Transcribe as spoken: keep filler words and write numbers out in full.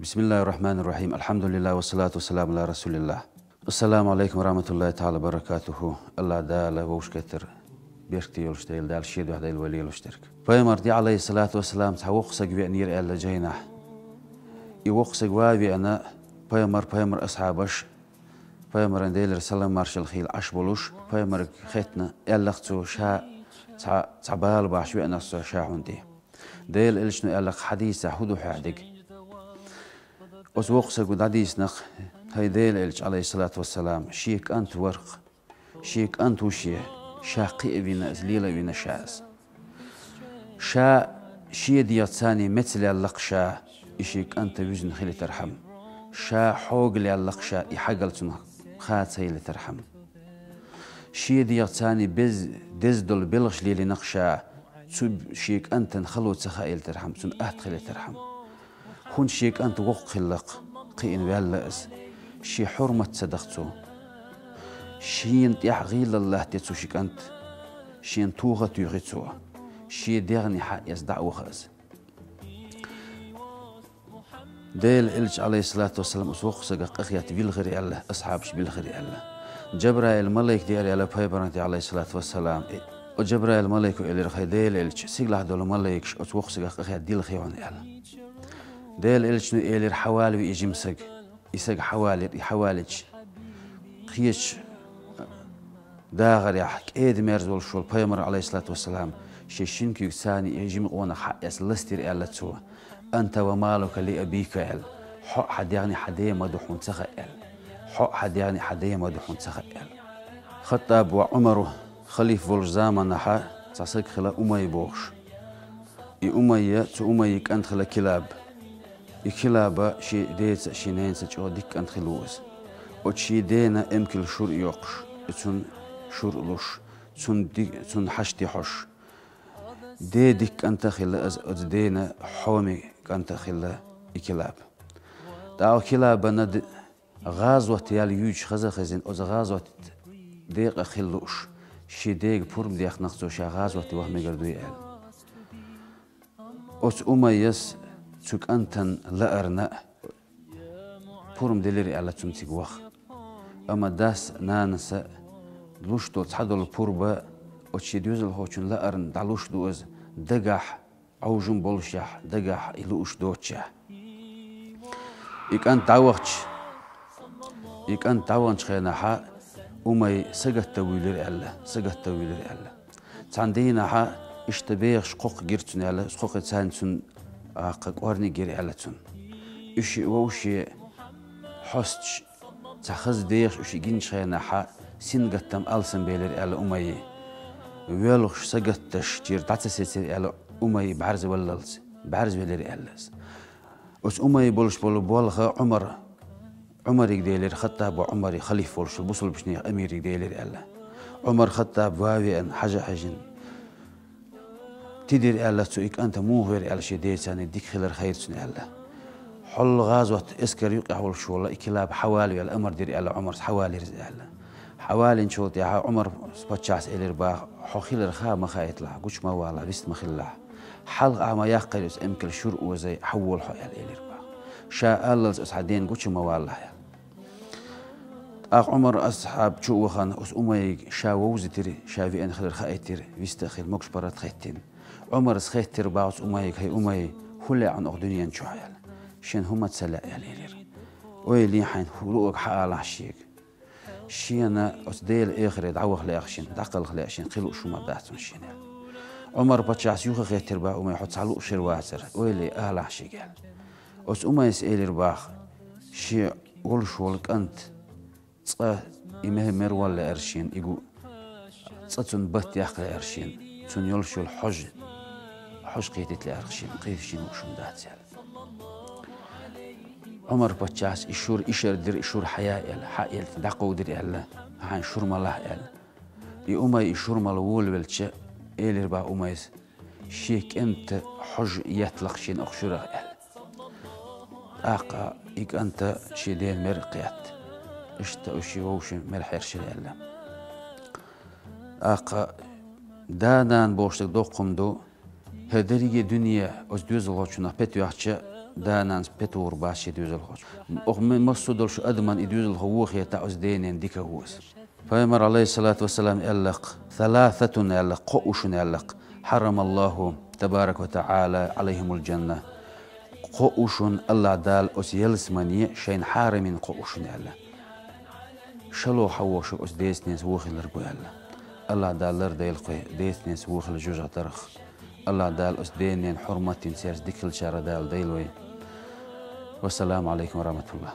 بسم الله الرحمن الرحيم. الحمد لله والصلاة والسلام على رسول الله. السلام عليكم ورحمة الله تعالى وبركاته. Аллах Дала вовшкетар беркате йолуш дайла, Дала шен дуьхьа дайла вай лелош дерг. Пайхамар тӀе, алейхиссалату вассалам, цхьа воккха саг веанера аьлла жайнахь. И воккха саг ван веана, пайхамар, пайхамар асхьабаш, пайхамаран Делера салам маршалла хийла Ӏаш болуш, пайхамарга хеттина, аьллах цо, ша цхьа, цхьа бала бахьаш веанах со ша хьуна тӀе. Делан элчано аьллах хьадисехь хӀун ду хьоьхьдиг. Оцу воккха саго дӀадийцинах, хӀай Делан элча, алейхиссалату вассалам, шен кӀант варх, шен кӀант ву шен, ша кхиа вина иза, лела вина ша иза. Ша шен дегӀаца царний меца леллакх ша, и шен кӀанта вуьзна хилийтархьама. Ша хьога леллакх ша, и хьагал цунна ха ца хилийтархьама. Шен дегӀаца царний без, деза долу белхаш лелийнакх ша, цу шен кӀантана хало ца хаийтархьама, цунна атта хилийтархьама. ХӀунда шен кӀант воккха хиллакх, кхиъна ваьлла иза. Шен хьурмат ца даха цо. Шена тӀехь гӀийлалла латте цу ши кӀант. Шена тоха а туьйхи цо. Шен дегӀнехьа эца дӀа а ваха иза. Делан элча, алейхиссалату вассалам, оцу воккха сагах къахетта вилхира аьлла, асхьабаш билхира аьлла. Джабраил малайк деара аьлла пайхамаран тӀе, алейхиссалату вассалам. О Джабраил малайко элира, хӀай Делан элча, сигалахь долу малайкаш оцу воккха сагах къахетта дилхи хьуна аьлла. Делан элчано элира, хьавалаве и жима саг. И саг хьавалийра, и хьавалийча, кхечу дагӀарехь кӀеда-мерза волуш волу пайхамар, алейхиссалату вассалам, шен шина куьйга царний и жима къонах хьаэца ластийра аьлла цо: «Анта ва малука ли абика», – аьлла. «Хьо а, хьан дегӀни хьан ден ма ду хьуна ца хаьа», – аьлла. «Хьо а, хьан дегӀни хьан ден ма ду хьуна ца хаьа», – аьлла. Хаттаб воӀ Ӏумар халифа волчу заманахьа цхьа саг хилла Умайя бохуш. И Умайя, цу Умайин кӀант хилла Килаб. И Килаба шен деца, шен ненаца чӀогӀа дика кӀант хилла ву иза. Оцу шен дена эмкал шура йоккхуш, и цунна шура луш, цунна ди-, цунна хьашт тӀе хьош. Ден дика кӀант а хилла иза, оцу дена хьоме кӀант а хилла и Килаб. ТӀаккха Килабана д-, гӀазот яла юьйцуш хаза а хезина, оцу гӀазот декъа хила лууш, шен дега пурба дехнакх цо ша гӀазоте ваха мегар дуй аьлла. Оцу Умайяс цу кӀантан лаарна пурба делира аьлла цунна цига ваха. Амма дас а, нанас а луш долу цхьадолу пурба оцу шен доьзалхочун лаарна дӀалуш ду иза, дагахь Ӏовжум болушехь, дагахь и лууш доцушехь. И кӀант дӀавахча, и кӀант дӀаваханчу хенахьа Умай сагатта вуьйлира аьлла, сагатта вуьйлира аьлла. Цхьана дийнахьа иштта бехаш кхокха гира цунна аьлла, кхокхе царна цунна, а, кхо кӀорниг гира аьлла цунна. Уьш вовше хьосташ Цхьа хаза дехаш уьш гинчу хенахьа, сингаттам алсам белира аьлла Умайи. Воьлхуш сагатташ чуьра дӀа ца сецира аьлла Умайи бӀаьрзаваллалц, бӀаьрзавелира аьлла иза. Оцу Умайи болуш болу болх Ӏумар, Ӏумарига делира, Хаттаба Ӏумари халифа волуш, бусулбашнех амирига делира аьлла. Ӏумар Хаттаб ван веана, хьажа а хьаьжина. Тидира аьлла цу и кӀанта муха вера аьлла шен децани дика хилар хайра цуьнан аьлла. Хьолла гӀазот эскар юкъехь волуш волла и Килаб хьавалаве аьлла амар дира аьлла Ӏумарс, хьавалира иза аьлла. Хьавалинчул тӀаьхьа Ӏумар паччахьас элира баха: «Хьо хилар ха ма хаийталахь, гуча ма валахь, вист ма хилалахь. Хьалха ахьа ма яккхийра оцу эмкал шура озай, хьавола хьо», – аьлла элира баха. Ша аллалц оцу хьан ден гуча ма валалахь аьлла. ТӀаккха Ӏумар асхьаб чу а вахана, оцу Умайига ша вовзийтира, ша веана хилар хаийтира, вист а хилла могуш-паргӀат хеттина. Ӏумарс хеттира баха оцу Умайига: «ХӀай Умай, хӀун лаьа хьуна оха дуьнен чохь?» – аьлла. «Шена хӀума ца лаьа», – аьлла элира. «Ойла е хьайна, хӀун луъург хьаалахь шега. Шена оцу Делан эхарте дӀаваха лаьа шена, дӀакхалха лаьа шена, кхин лууш хӀума дац хьуна шена», – аьлла. Ӏумар паччахьас юха хеттира баха Умай: «Хьо цхьа лууш хир вацара, ойла е, алахь шега», – аьлла. Оцу Умайс элира баха: «Шен волуш волу кӀант цкъа и мех мер вала лаьара шена, и гу, цкъа цунна батт яккха лаьара шена, цунна йолуш йолу хьожа, хьожа кхетийта лаьара шена, кхин шена лууш хӀума дац», – аьлла. Ӏумар паччахьас и шура ишар дира, и шура хьаяа аьлла, хьаэлта дӀакховдира аьлла, хьайн шура малахь аьлла. И Умай и шура мала волавелча, элира баха Умайс: «Шен кӀанта хьожа етталахь шена оха шурах», – аьлла. ТӀаккха и кӀанта шен ден мер а кхетта, иштта уьш шен вовшийн мер хьершира аьлла. ТӀаккха да-нана бохуш дерг доккха хӀума ду, хӀара дерриге дуьне оцу доьзалхочунах петоьхча, да-нанас петур бац ши доьзалхочун. Оха ма-, массо а долуш адаман и доьзалхо вохе тӀаккха оцу денен дика ву аса. Пайхамар, алейхиссалату вассалам, аьллакх: «Саласатун», аьллакх, кхо ушун аьллакх: «Хьарамаллаху табарак ва та'ала алейхимул джанна». Кхо ушун Аллах Дала оцу ялсамане шайна хьарамин кхо ушун аьлла. Шало хьан вохуш оцу децнес вохилар бу аьлла. Аллах Дала лардойла кхой децнес вохила жожагӀатарах. Аллах Дала оцу денен хьурматин церс дикалчара Дала дойла вай. Вассаламу алейкум ва рахматуллах.